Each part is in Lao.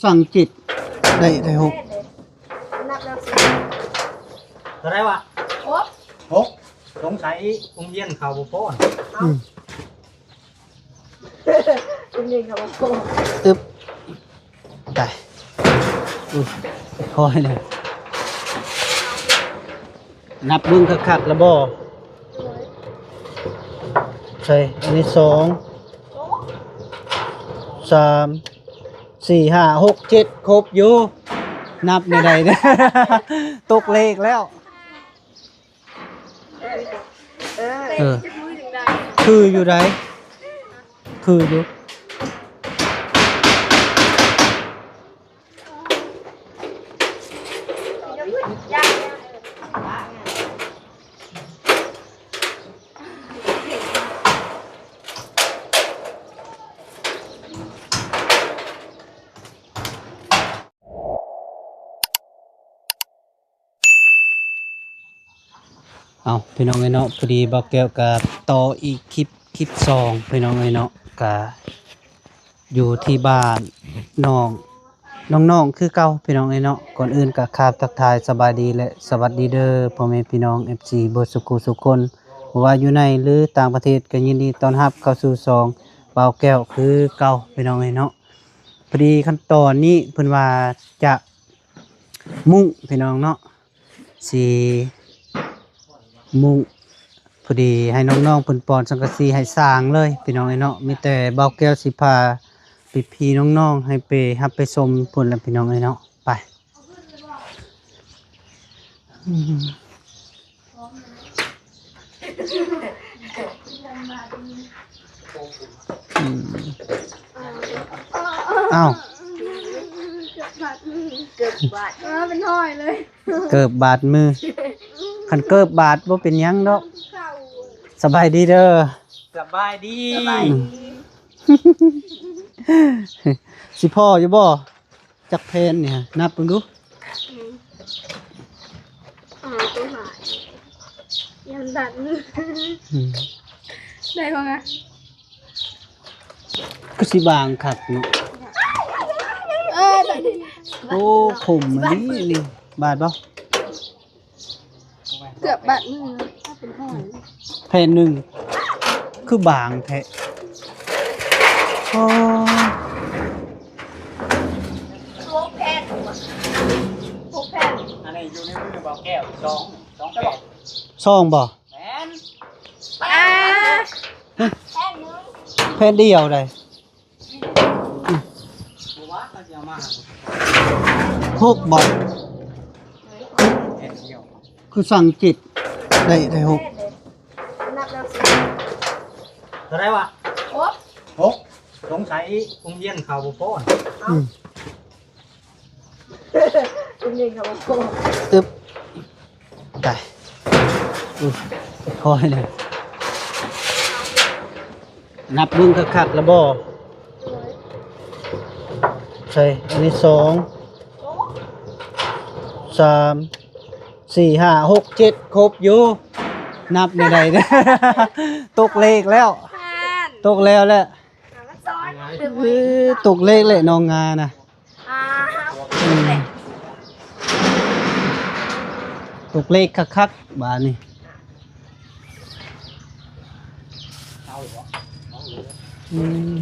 ສັ່งจิต ได้ ได้หก นับแล้วสิ เท่าไหร่วะ หก หก สงสัยโรงเรียนเขาบ่พอ อืม โรงเรียนเขาบ่พอ อึ๊บ ไป อุ้ย ค่อยเลย นับเบิ่งคักๆ แล้วบ่ ใช่ อันนี้สอง สาม สี่ ห้า หก เจ็ด ครบอยู่ นับแนวใด๋ ตกเลขแล้ว เออ เออ คืออยู่ใด๋ คืออยู่ เอา พี่น้องเอ้ยเนาะ พอดีบ่าวแก้วก็ต่ออีกคลิป คลิปสอง พี่น้องเอ้ยเนาะ ก็อยู่ที่บ้านน้อง น้องๆ คือเก่า พี่น้องเอ้ยเนาะ ก่อนอื่นก็กราบทักทายสบายดีและสวัสดีเด้อ พ่อแม่พี่น้อง เอฟซี เบิดสุขุสุคน บ่ว่าอยู่ในหรือต่างประเทศ ก็ยินดีต้อนรับเข้าสู่ช่องบ่าวแก้วคือเก่า พี่น้องเอ้ยเนาะ พอดีขั้นตอนนี้เพิ่นว่าจะมุง พี่น้องเนาะ สิมุง พอดีให้น้องๆ เพิ่นปอนสังกะสีให้สร้างเลย พี่น้องเอ้ยเนาะ มีแต่บ่าวแก้วสิพาพี่ๆ น้องๆ ให้ไปรับไปชมพุ้นล่ะ พี่น้องเอ้ยเนาะ ไป อืม อืม อ้าว เกือบบาด เออ เป็นห้อยเลย เกิบบาดมือ คันเกิบบาดบ่เป็นหยังดอก สบายดีเด้อ สบายดี อืม สิพออยู่บ่ จักแผ่นนี่ นับเบิ่งดู อืม อ่า ตัวหาย ยังดัน อืม ได้บ่นะ คือสิบางคักเนาะ เออ ได้ โอ้ คมอันนี้นี่ บาดบ่ เกือบบาดมือ ถ้าเป็นห้อย แผ่นหนึ่ง คือบางแท้ โอ้ หกแผ่น หกแผ่น อันนี้อยู่ในมือบ่าวแก้ว สอง สองแผ่น สองบ่ แม่น อ่า แผ่นเดียวใด๋ หกบ่ คือสั่งจิต ได้ ได้หก นับแล้วสิ เท่าไหร่วะ หก หก สงสัยโรงเรียนเขาบ่พอ อืม คุณยิงเขาบอก อึ๊บ ได้ อุ้ย ค่อยเลย นับเบิ่งคักๆ แล้วบ่ ใช่ อันนี้สอง สาม สี่ ห้า หก เจ็ด ครบอยู่ นับแนวใด๋ ตกเลขแล้ว ตกแล้วแหละ เออ ตกเลขแหละน้องงานะ อ่า อืม ตกเลขคักๆ บาดนี้ อืม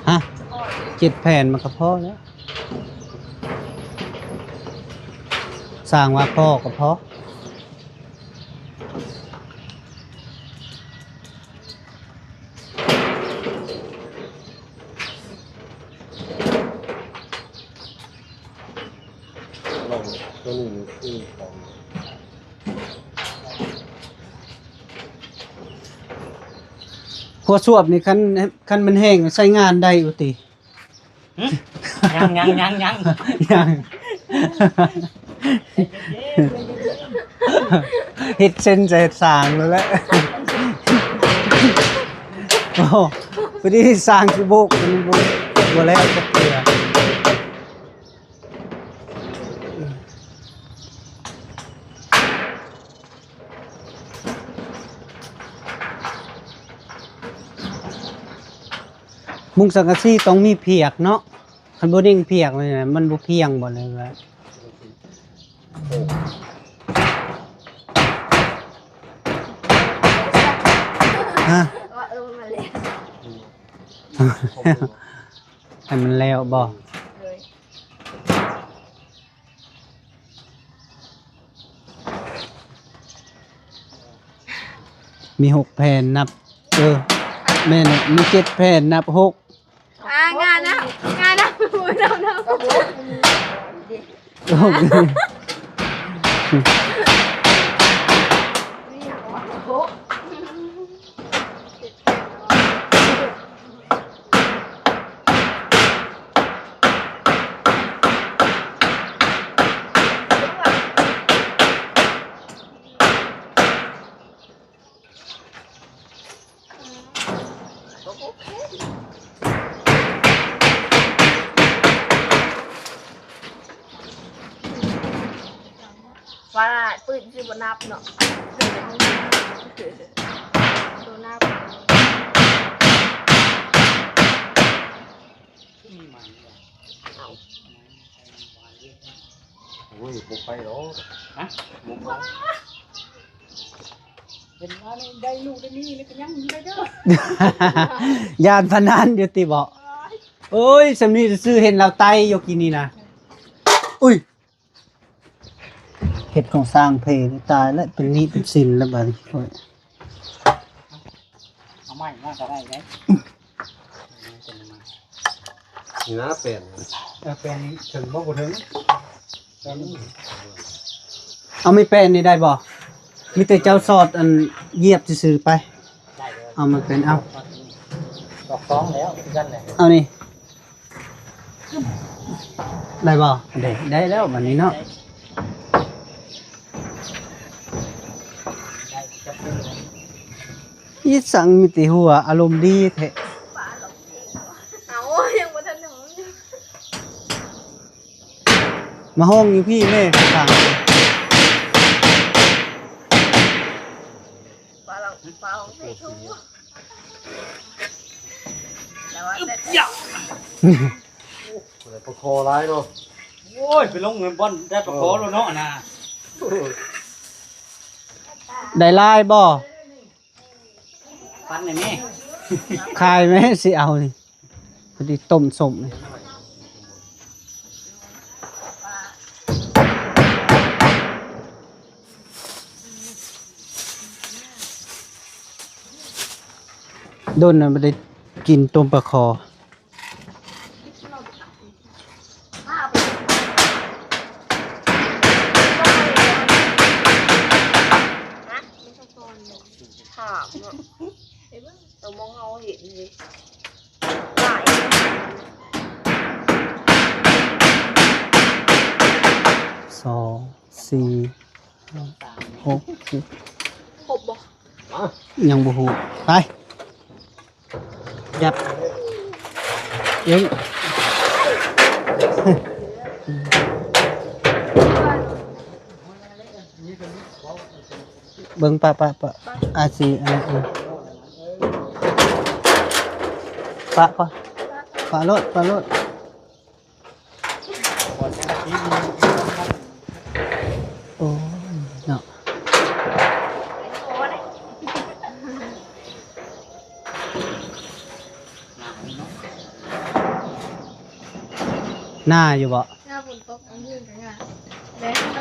ฮะ เจ็ดแผ่นมันก็พอแล้ว สร้างว่าพอก็พอ ลองตัวนี้นี่คือของ หัวสวบนี่ คัน คันมันแห้งใช้งานได้อยู่ติ หึ ยัง ยัง ยัง ยัง ยัง เฮ็ดเส้นใส่สร้างแล้วแหละ โอ้ พอดีสร้างสิโบก มันบ่ บ่แล้วจักเทื่อ อืม ມຸງສັງກະສີຕ້ອງມີພຽກເນາະ, ຄັນບໍ່ເນັ່ງພຽກນີ້ນະ ມັນບໍ່ພຽງບໍ່ເລີຍວ່າ ຮະ? ວ່າເອີ ມັນແລ້ວ ໃຫ້ມັນແລ້ວບໍ່? ໂດຍ. ມີຫົກແຜ່ນ ນັບ ເອີ ແມ່ນແຫຼະ ມີເຈັດແຜ່ນ ນັບຫົກ. ອ່າ ງານນະ ງານນະ ໂອ້ຍ ເນາະ ເນາະ. ວ່າປືນຊິບໍ່ນັບເນາະ ໂຕນັບ. ໂອ້ຍ ບໍ່ໄປດອກ ຮະ ບໍ່ໄປ. ເຫັນວ່າໄດ້ລູກໄດ້ເມຍນີ້ກໍຍັງຢູ່ໄດ້ເດີ ຢ້ານພະນັນຢູ່ຕິເບາະ. ໂອ້ຍ ສ່ຳນີ້ຊື່ເຫັນລາວໄຕ້ຢູ່ກີ້ນີ້ນະ. ອຸ້ຍ ເຮັດຂອງສ້າງເພ ຕາຍແລ້ວ ເປັນໜີ້ເປັນສິນແລ້ວບາດນີ້ຂ້ອຍ. ເອົາໄມ້ມາກໍໄດ້ເດ້. ນີ້ນະແປ້ນ ເອີ ແປ້ນນີ້ເຖິງບໍ່? ບໍ່ເຖິງ. ເອົາໄມ້ແປ້ນນີ້ໄດ້ບໍ່? ມີແຕ່ເຈົ້າສອດອັນຢຽບຊື່ໆໄປ. ເອົາໄມ້ແປ້ນ ເອົາ ດອກສອງແລ້ວຄືກັນແຫຼະ. ເອົານີ້ ໄດ້ບໍ່? ໄດ້ ໄດ້ແລ້ວບາດນີ້ເນາະ. ອີສັງມີແຕ່ຫົວອາລົມດີແທ້. ເອົາ ຍັງບໍ່ທັນນອນຢູ່. ມາຮ້ອງຢູ່ພີ້ແມ່ຂ້າງ. ປາລອງ ປາລອງເພງ. ແຕ່ວ່າແຕ່ ຢາ ໂອ້ຍ ປາຄໍຫຼາຍເນາະ. ໂອ້ຍ ໄປລົງເງິນບ່ອນໄດ້ປາຄໍແລ້ວເນາະນະ. ໄດ້ຫຼາຍບໍ່? ປັນໃຫ້ແມ່ ຂາຍແມ່ ຊິເອົານີ້ ພໍດີຕົ້ມສົ້ມນີ້. ດົນນະບໍ່ໄດ້ກິນຕົ້ມປາຄໍ. ຖາມເນາະ ເອີ ມອງເຮົາເຫັນເດ້ ຫຼາຍ ສອງ ສີ່ ຫົກ ເຈັດ ຄົບບໍ່? ຍັງບໍ່ຮູ້ ໄປ ຍັບ ເອີຍ ເບິ່ງ ປະ ປະ ປະ ອາຊີ ອັນນັ້ນ ເອີ ປະກ່ອນ ປະໂລດ ປະໂລດ. ໂອ້ຍເນາະ ໜ້າຢູ່ບໍ່? ໜ້າຝົນຕົກ ມັນຫື່ນກໍງາມ ແລ້ວມັ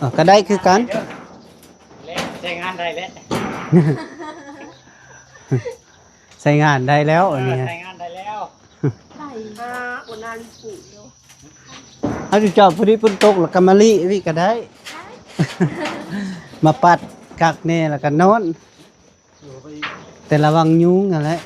ນກໍໄດ້ຄືກັນ ແລ້ວໃຊ້ງານໄດ້ແລ້ວ. ໃຊ້ງານໄດ້ແລ້ວ ເອີ ອັນນີ້ ໃຊ້ງານໄດ້ແລ້ວ ໄດ້ ອ່າ ໂອນາລິປູຢູ່ ເອົາ ເຈົ້າ ພໍດີຝົນຕົກແລ້ວກໍມາລີ້ວິກໍໄດ້ ໄດ້ ມາປັດກັກແນ່ແລ້ວກໍນອນ ແຕ່ລະວັງຍຸງຫັ້ນແຫຼະ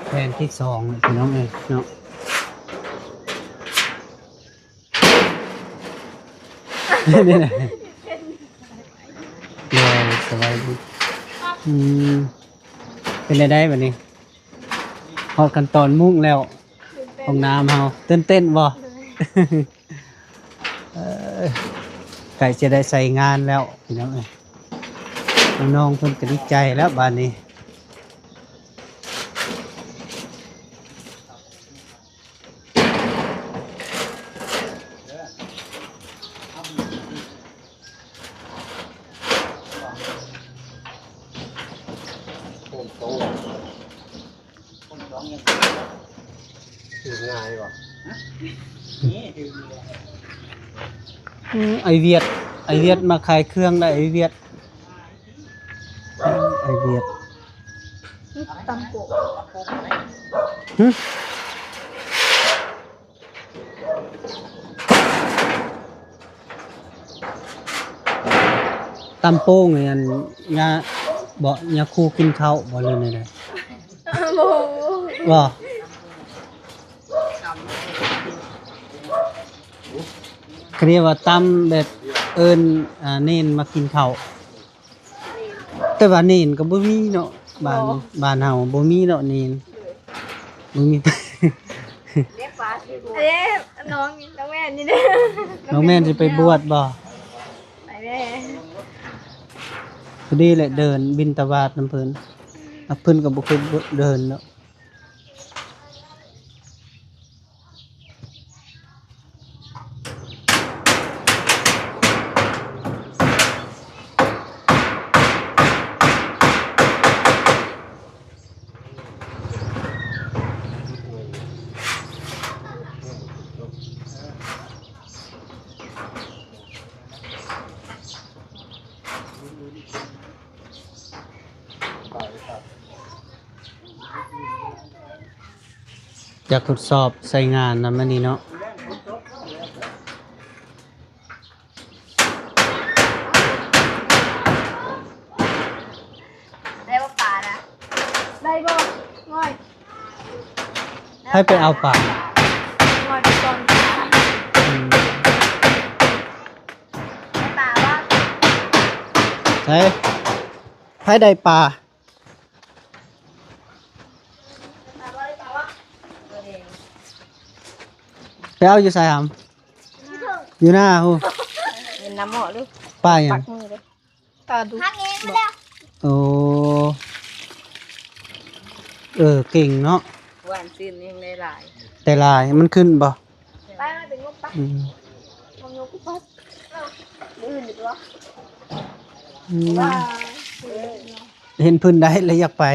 ແຜ່ນທີສອງ ພີ່ນ້ອງເອີຍເນາະ. ໂດຍ ສະບາຍດີ. ອືມ ເປັນແນວໃດບັດນີ້? ຮອດຂັ້ນຕອນມຸງແລ້ວ ຫ້ອງນ້ຳເຮົາ ຕື່ນເຕັ້ນບໍ່? ເອີ ໃກ້ຈະໄດ້ໃຊ້ງານແລ້ວພີ່ນ້ອງເອີຍ. ນ້ອງໆເພິ່ນກໍດີໃຈແລ້ວບາດນີ້. ຖືງ່າຍບໍ່? ອືມ ໄອ້ວຽດ ໄອ້ວຽດມາຂາຍເຄື່ອງໄດ້ ໄອ້ວຽດ ໄອ້ວຽດ ຕຳໂກະ ຫຶ? ຕຳໂປ້ງນີ້ ອັນ ຍາ ບໍ່ ຍາຄູກິນເຂົ້າບໍ່ ຫຼືແນວໃດ? ບໍ່ ບໍ່ ເຂົາເອີ້ນວ່າຕຳແບບເອີ້ນ ອ່າ ເນນມາກິນເຂົ້າ. ແຕ່ວ່າເນນກໍບໍ່ມີເນາະ ບ້ານ ບໍ່ ບ້ານເຮົາບໍ່ມີເນາະເນນ ໂດຍ ບໍ່ມີ. ເດ້ ນ້ອງ ນ້ອງແມ່ນນີ້ເດ້ ນ້ອງແມ່ນຊິໄປບວດບໍ່? ໄປແດ່ ພໍດີແຫຼະ ເດີນບິນຕະບາດນຳເພິ່ນ ອືມ ເພິ່ນກໍບໍ່ເຄີຍເດີນເນາະ. ຢາກທົດສອບໃຊ້ງານນຳອັນນີ້ເນາະ. ໄດ້ບໍ່ປານະ? ໄດ້ບໍ່? ງອຍ ໃຜໄປເອົາປາ? ງອຍໄປກ່ອນ. ອືມ ໄດ້ປາບໍ່? ໃຜ? ໃຜໄດ້ປາ? ໄປເອົາຢູ່ໃສຫຳ? ຢູ່ໜ້າພຸ້ນ. ເຫັນນ້ຳເໝາະເລີຍ ປາຫຍັງ? ປາກມືເລີຍ ປາດຸກ. ໂອ້ ເອີ ເກັ່ງເນາະ ຫວານຊື່ນຍັງໄດ້ຫຼາຍ ໄດ້ຫຼາຍ. ມັນຂຶ້ນບໍ່? ໄປ ມາເປັນງົບປະ. ອືມ ມາຍົກປັດ ມື້ອື່ນດີກວ່າ. ອືມ ເຫັນເພິ່ນໄດ້ແລ້ວຢາກໄປ.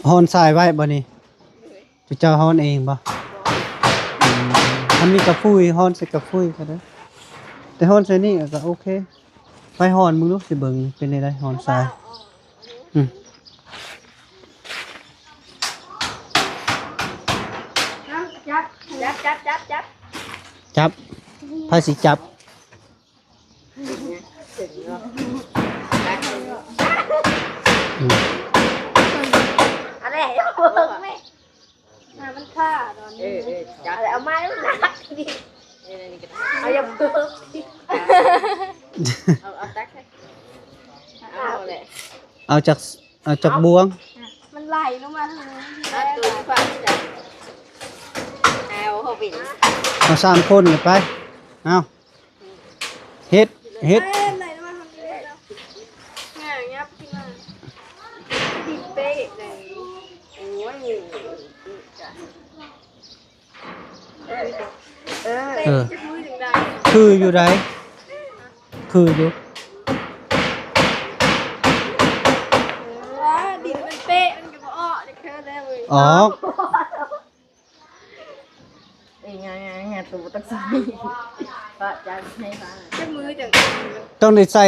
ຮ້ອນຊາຍໄວ້ບໍ່ນີ້? ເຈົ້າຮ້ອນເອງບໍ່? ອືມ ຄັນມີກະຟຸຍ ຮ້ອນໃສ່ກະຟຸຍກໍໄດ້ ແຕ່ຮ້ອນໃສ່ນີ້ກໍໂອເຄ. ໄປຮ້ອນເບິ່ງດູ ຊິເບິ່ງເປັນແນວໃດ ຮ້ອນຊາຍ. ອືມ ຈັບ ຈັບ ຈັບ ຈັບ ຈັບ ໃຜຊິຈັບ? ອືມ ອັນແລກ ເບິ່ງແມ່ ໜ້າມັນຄາດອນນີ້. ເອີ ເອີ ຈັບ ເອົາມາໜັກນີ້ ເອີ ນີ້ກໍໄດ້ ເອົາຢ່າເບິ່ງ ເອົາ ເອົາຕັກໃຫ້ ເອົາແຫຼະ ເອົາຈັກ ເອົາຈັກບ່ວງ? ມັນໄຫຼລົງມາທາງນີ້ ເອົາ ເອົາສາມຄົນໄປ ເອົາ ເຮັດ ເຮັດ ເອີ ໄຫຼລົງມາທາງນີ້ແລ້ວ ງ່າຍ ຫຍັບຂຶ້ນມາ ດິນເປະເລີຍ. ໂອ້ຍ ເອີ ເອີ ຄືຢູ່ໃດ ຄືຢູ່ ເອີ ດິນມັນເປະ ມັນກໍບໍ່ອອກຈັກເທື່ອເລີຍ ອອກ. ເອີ ງ່າຍໆ ງ່າຍ ໂຕບໍ່ຕ້ອງໃສ່ ພະອາຈານໃຫ້ພະ ຈັກມືຈັ່ງ ຕ້ອງໄດ້ໃສ່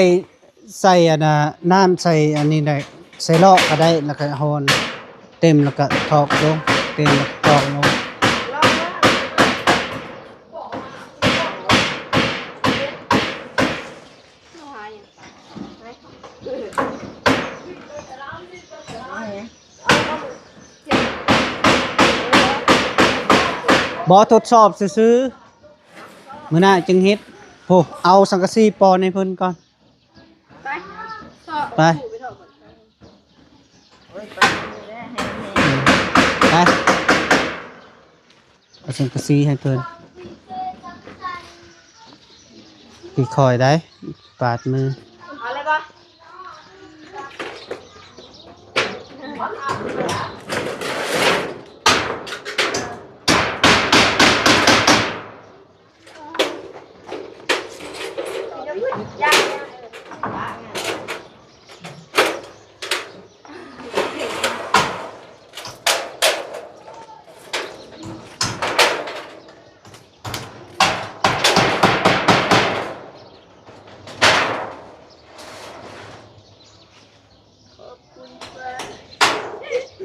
ໃສ່ອັນນ່າ ນ້ຳໃສ່ອັນນີ້ໄດ້ ໃສ່ເລາະກໍໄດ້ ແລ້ວກໍຮ້ອນ ເຕັມແລ້ວກໍຖອກລົງ ເຕັມແລ້ວກໍຖອກລົງ. ເອົາຫາຫຍັງ? ໄປ ອື ບໍ່ ທົດສອບຊື່ໆ ມື້ໜ້າຈຶ່ງເຮັດ. ໂອ້ ເອົາສັງກະສີປ່ອນໃຫ້ເພິ່ນກ່ອນ. ໄປ ຊອກ ໄປ ໄປ ເອົາສັງກະສີໃຫ້ເພິ່ນ. ຄ່ອຍໆ ໄດ້ ປາດມື. ເອົາເລີຍບໍ່?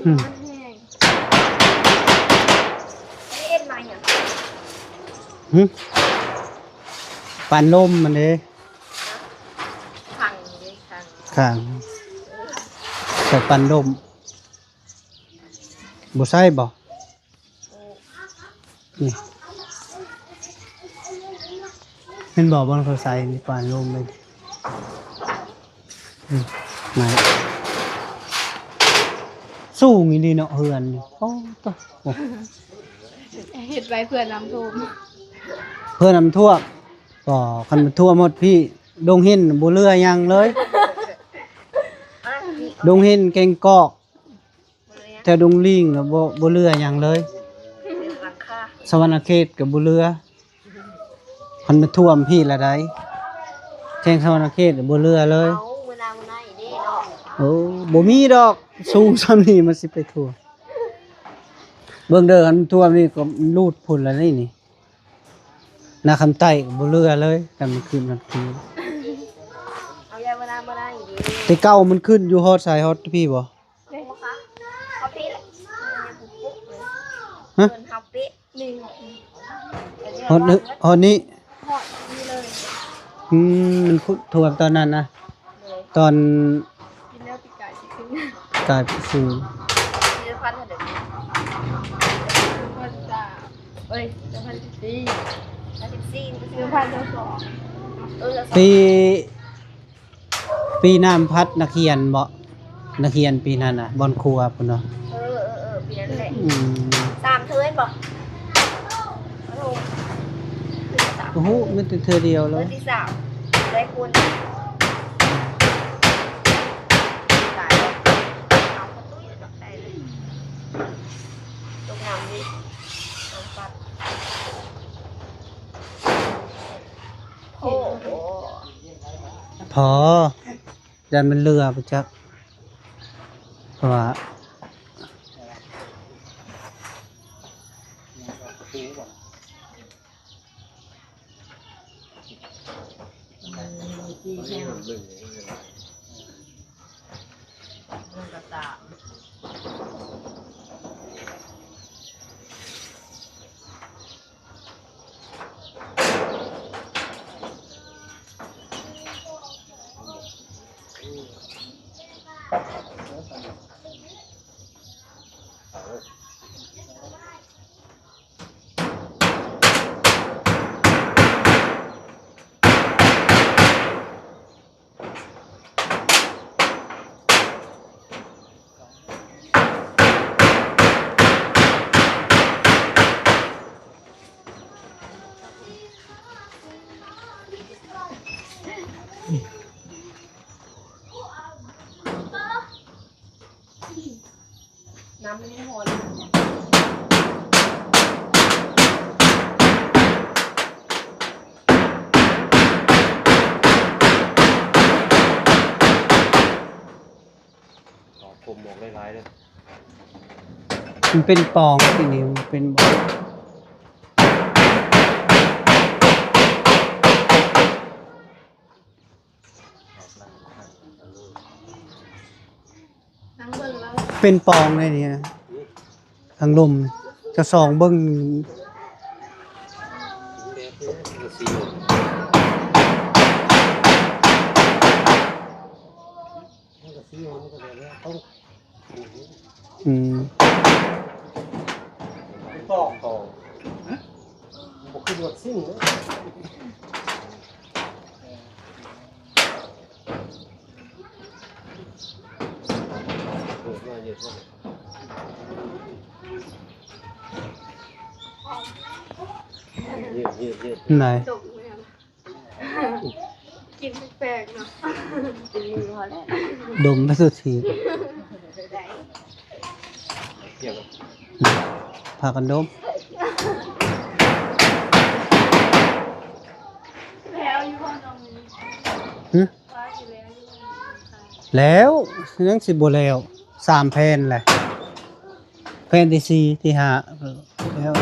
ອືມ ຫຶ ປັນລົມມັນເດ້ ຄັງເດ້ ຄັງ ຄັງ ໃສ່ປັນລົມ ບໍ່ໃສ່ບໍ່? ນີ້ ເຫັນບໍ່ ບ່ອນເຂົາໃສ່ນີ້ ປານລົມເລີຍ. ອືມ ໄໝ້ ສູງອີ່ຫຼີເນາະ ເຮືອນນີ້. ໂອ້ ໂຕ ໂອ້ ເຮັດໄວ້ເພື່ອນ້ຳຖ້ວມ ເພື່ອນ້ຳຖ້ວມ. ກໍຄັນມັນຖ້ວມໝົດພີ້ ດົງເຫັນບໍ່ເຫຼືອຫຍັງເລີຍ ດົງເຫັນ ແກ່ງກອກ ແຖວດົງລິງນະ ບໍ່ ບໍ່ເຫຼືອຫຍັງເລີຍ. ສະຫວັນນະເຂດກໍບໍ່ເຫຼືອ ຄັນມາຖ້ວມພີ້ລະໃດ ແຂວງສະຫວັນນະເຂດກໍບໍ່ເຫຼືອເລີຍ. ເອົາ ມື້ໜ້າມື້ໃນເດ້ເນາະ. ໂອ້ ບໍ່ມີດອກ ສູງຊ່ຳນີ້ມັນຊິໄປຖ້ວມ. ເບິ່ງເດີ ຄັນຖ້ວມນີ້ກໍລູດພຸ້ນລະນີ້ ນີ້ ນາຄຳໃຕ້ກໍບໍ່ເຫຼືອເລີຍ ຄັນມັນຂຶ້ນຮອດພີ້. ເອົາ ຢ່າ ມື້ໜ້າມື້ໃນເດ້. ແຕ່ເກົ່າມັນຂຶ້ນຢູ່ຮອດໃສ ຮອດພີ້ບໍ່? ເດ້ ເຮົາເປະ ຮະ ເພິ່ນເຮົາເປະ ນີ້ ຮອດນີ້ ຮອດນີ້ ຮອດນີ້ເລີຍ. ອືມ ມັນຖ້ວມຕອນນັ້ນນະ ໂດຍ ຕອນປີແລ້ວ ປີກາຍຊິຂຶ້ນ ກາຍຊິຂຶ້ນ ປີພັນເທົ່າໃດ? ປີພັນສາມ ເອີຍ ປີພັນສິບສີ່ ປີພັນສິບສີ່ ປີພັນສິບສອງ ເອີ ປີ ປີນ້ຳພັດນະຄຽນເບາະ ນະຄຽນປີນັ້ນນະ ບ່ອນຄົວພຸ້ນເນາະ. ເອີ ເອີ ເອີ ປີນັ້ນແຫຼະ. ອືມ ສາມເທື່ອເຫັນບໍ່? ໂອ້ໂຫ ມີແຕ່ເທື່ອດຽວເລີຍ ເທື່ອທີສາມ ໄດ້ຄົນ ຕາຍແລ້ວ ເອົາເຂົ້າຕູ້ເນາະ ໄດ້ເລີຍ ຕົກນ້ຳນີ້ ນ້ຳພັດ. ໂອ້ໂຫ ພໍ ຢ້ານມັນເຫຼືອໄປຈັກ ເພາະວ່າ ມັນກະຕາມ. ນ້ຳມັນຮ້ອນ ເອົາຜົມອອກຫຼາຍໆເດີ້ ມັນເປັນປ່ອງ ທີນີ້ມັນເປັນບໍ່ ເປັນປ່ອງເລີຍນີ້ ທາງລົມ ຈະສ່ອງເບິ່ງ ອືມ ເປັນປ່ອງ ປ່ອງ. ຊິງເນາະ ໄດ້ ກິນແປກໆເນາະ ກິນມືພໍແລ້ວ ດົມໄປສຸດທີ່ ໄດ້ ພາກັນດົມ ແລ້ວຢູ່ບໍ່ນ້ອງ ຫຶ? ວ່າຊິແລ້ວຢູ່ບໍ່ ແລ້ວ ຍັງຊິບໍ່ແລ້ວ ສາມແຜ່ນແຫຼະ ແຜ່ນທີສີ່ ທີຫ້າ ແລ້ວ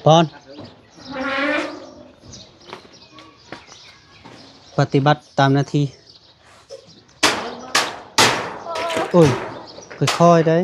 ປອນ ປະຕິບັດຕາມໜ້າທີ່. ໂອ້ຍ ຄ່ອຍໆ ໄດ໋.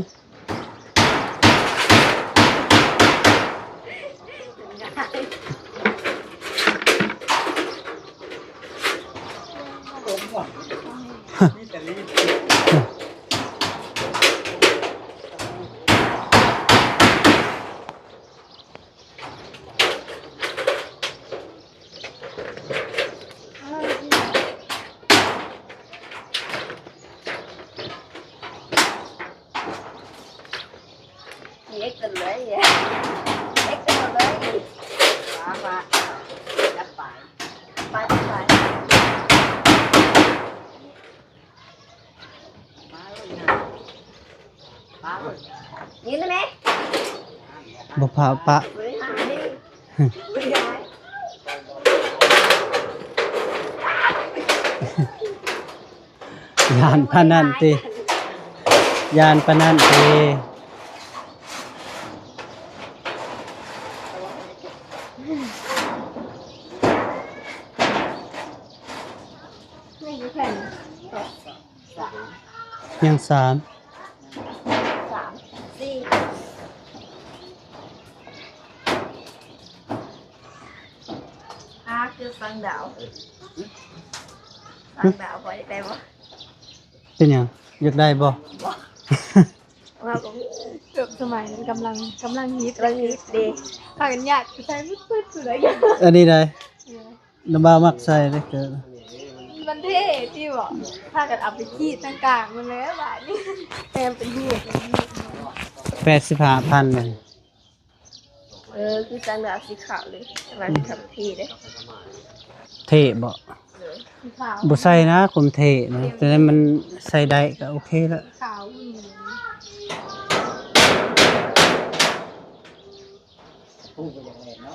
ເຮັດກັນເລີຍ ເຮັດກັນເລີຍ ມາ ມາ ຈັດໄປ ໄປ ໄປ. ນີ້ນະແມ່ ບໍ່ພາປະ ຢ້ານປານນັ້ນຕິ ຢ້ານປານນັ້ນຕິ. ຍັງສາມ ສາມ ສີ່ ຫ້າ ຄືສັງດາວ ສັງດາວ ພໍຢາກໄດ້ບໍ່? ເປັນຫຍັງ? ຢາກໄດ້ບໍ່? ບໍ່ ເຮົາກໍມີ ເກີບສະໄໝນັ້ນກຳລັງ ກຳລັງຮິດ ກຳລັງຮິດເດ້ ພາກັນຍາດໃສ່ປຶດໆ ຜູ້ໃດ ອັນນີ້ໃດ ເອີ ນ້ຳບ່າວມັກໃສ່ເດ້ເກີບ ມັນເທ່ຕິບໍ ພາກັນເອົາໄປຂີດທາງກາງມັນແລ້ວບາດນີ້ ແຖມເປັນຮູບ ແປດສິບຫ້າພັນ ເອີ ຄືສັງດາວສີຂາວເລີຍ ແຕ່ວ່າ ອືມ ສີຂາວເທ່ເດ້ ເທ່ບໍ? ເອີ ສີຂາວ ບໍ່ໃສ່ນະ ຄົນເທ່ນະ ແຕ່ມັນໃສ່ໄດ້ກໍໂອເຄລະ ຂາວ ຜູ້ກໍຢາກແລ່ນເນາະ.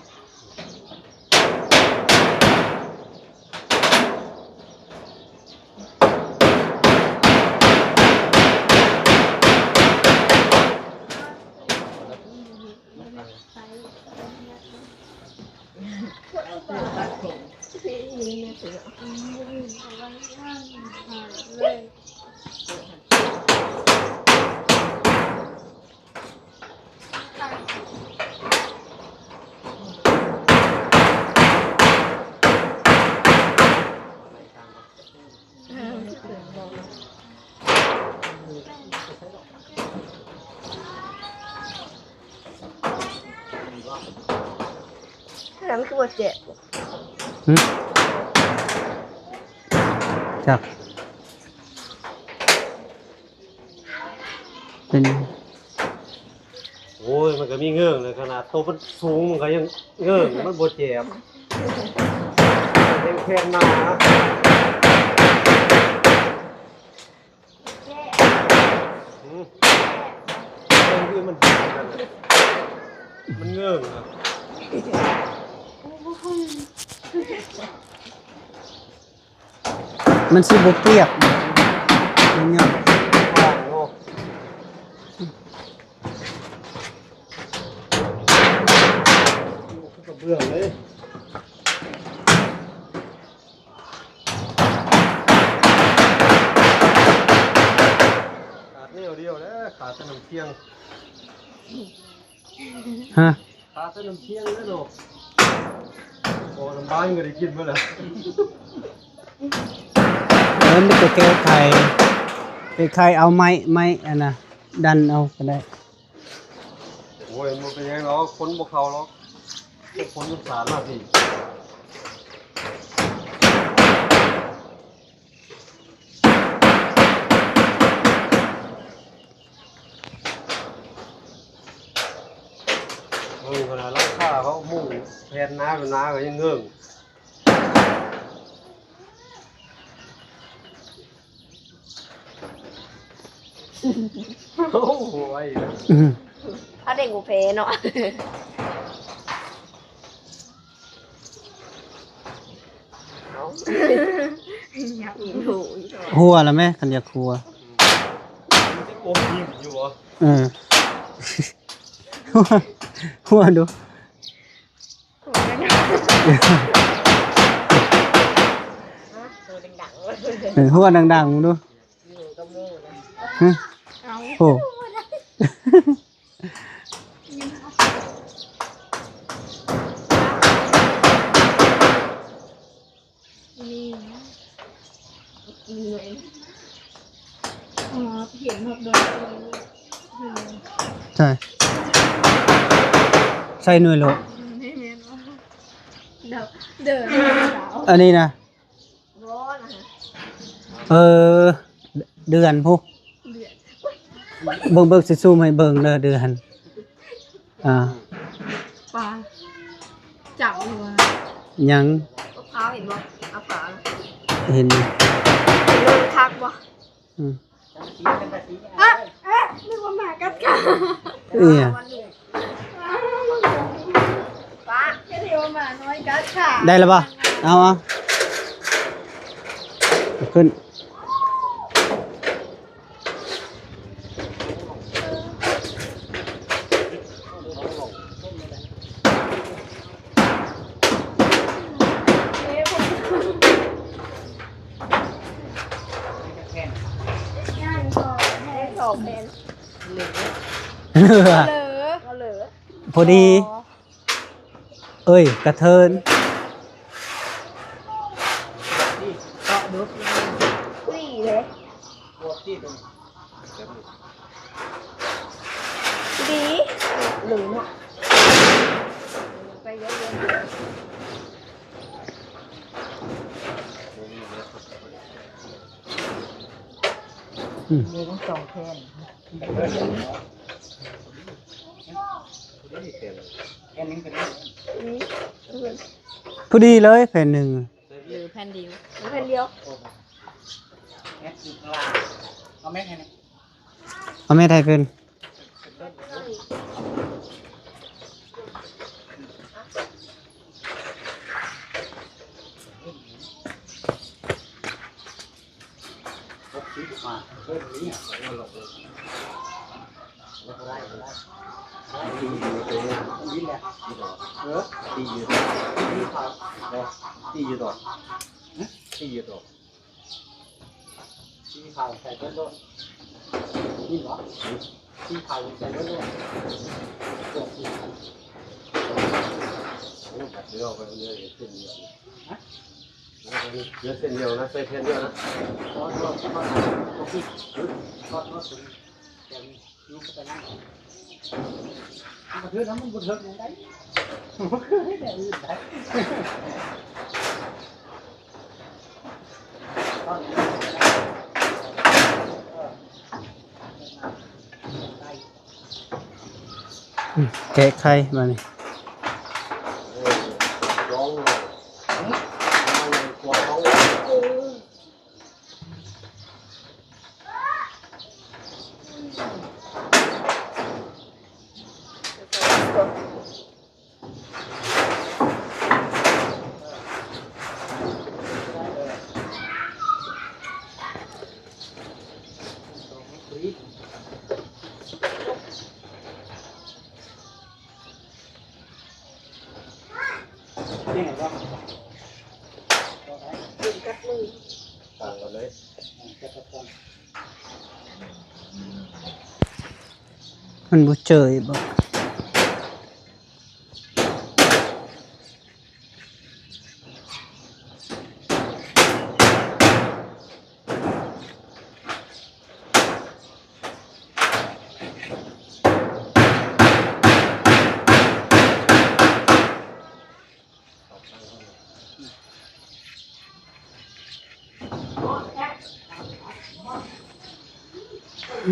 ແລ້ວມັນຄືບໍ່ເຈັບ? ຫຶ? ຈັກ ເປັນ ໂອ້ຍ ມັນກໍມີເງີ້ງແຫຼະ ຂະໜາດໂຕມັນສູງມັນກໍຍັງເງີ້ງ ມັນບໍ່ເຈັບ ແຂນໜາ. ຫຶ? ເບິ່ງຄືມັນ ມັນເງີ້ງນະ. ມັນຊິບໍ່ປຽກ ມັນຫຍັງ ກະເບື້ອງເລີຍ. ຂາດແນວດຽວແຫຼະ ຂາດແຕ່ນ້ຳທຽງ. ຮະ? ຂາດແຕ່ນ້ຳທຽງເດ້ເນາະ. ບໍ່ນ້ຳບານກໍໄດ້ກິນເບິດແລ້ວ. ເອີ ມີແຕ່ແກ້ໄຂ ແກ້ໄຂເອົາໄມ້ ໄມ້ອັນນ່ະ ດັນເອົາກໍໄດ້. ໂອ້ຍ ມັນບໍ່ເປັນຫຍັງດອກ ຄົນບໍ່ເຂົ້າດອກ ຄົນມັນສາດມາພີ້. ເບິ່ງຂະໜາດຫຼັງຄາເຂົາມຸງແຜ່ນໜາເປັນໜາກໍຍັງເງີງ. ໂອ້ຍ ອືມ ພະເດັກບໍ່ແພ້ເນາະ. ເອົາ ຮົ່ວລະແມ ຄັນຢາກຮົ່ວ. ໂອ້ຍ ຢູ່ບໍ່? ເອີ ຮົ່ວ ຮົ່ວດູ. ເອີ ຮົ່ວດັງໆ ເບິ່ງດູ. ຮະ? ເອົາ ໂອ້ ນີ້ນະ ນີ້ນະ ອໍ ເຫັນຮອດດົນ ໃສ່ ໃສ່ໜ່ວຍໂລດ. ແມ່ນ ແມ່ນ ເດີ ອັນນີ້ນະ ບໍ່ນະ ເອີ ເດືອນພຸ້ນ ເດືອນ ເບິ່ງ ເບິ່ງ ຊິຊູມໃຫ້ເບິ່ງເດີ ເດືອນ ອ່າ ປາ ຈັບຢູ່ວ່າ ຍັງ ເອົາຂາເຫັນບໍ່? ເອົາຂາ ເຫັນຢູ່ ເບິ່ງຄັກບໍ່? ອືມ ເອະ ເອະ ນຶກວ່າໝາກັດຂາ ເອີຍ ປ້າ ຄິດວ່າໝານ້ອຍກັດຂາ ໄດ້ແລ້ວບໍ່? ເອົາ ເອົາ ຂຶ້ນ. ສອງແຜ່ນ ເຫຼືອ ພໍດີ ເອີຍ ກະເທີນ ເກາະດຸກ ດີ ຫຼືເນາະ ໄປເລື້ອຍໆ ອືມ ມີທັງສອງແຜ່ນ ແຜ່ນໜຶ່ງເປັນ ນີ້ ພໍດີເລີຍແຜ່ນໜຶ່ງ ຫຼືແຜ່ນດຽວ ແຜ່ນດຽວ ເອົາແມັດໃຫ້ແນ່ ເອົາແມັດໃຫ້ເພິ່ນ ສີຂາວໃສ່ເບິດໂລດ ຍິນບໍ່? ສີຂາວໃສ່ເບິດໂລດ ໂອ້ ບັດເດີ ເຫຼືອເສັ້ນດຽວ ຮະ? ເຫຼືອເສັ້ນດຽວນະ ໃສ່ແຜ່ນດຽວນະ ຂໍໂທດ ຂໍໂທດ ຂໍໂທດ ແບບນີ້ ຍົກໄປນັ້ນ ມັນບໍ່ຖືກນະ ມັນບໍ່ຖືກນຳໃດ ບໍ່ຄືແນວອື່ນໃດ ອືມ ແກະໄຂບາດນີ້. ເ ບໍ່ ມັນບໍ່ເຈີອີກບໍ່? ເ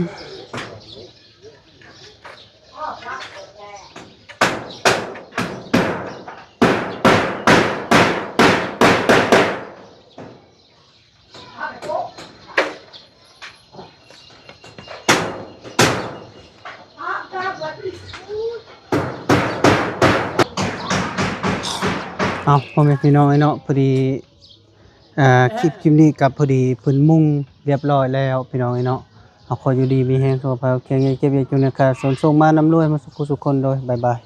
ອົາ ພໍ່ແມ່ພີ່ນ້ອງເອີຍເນາະ ພໍດີ ເອີ ຄລິບ ຄລິບນີ້ກໍພໍດີເພິ່ນມຸງຮຽບຮ້ອຍແລ້ວ ພີ່ນ້ອງເອີຍເນາະ. ເຮົາຂໍຢູ່ດີມີແຮງ ສຸຂະພາບແຂງແຮງ ເຈັບຢ່າຈົນນະຄະ ສົນໂຊກມານຳລວຍ ມາສຸຂູສຸຄົນ ໂດຍ ບາຍບາຍ.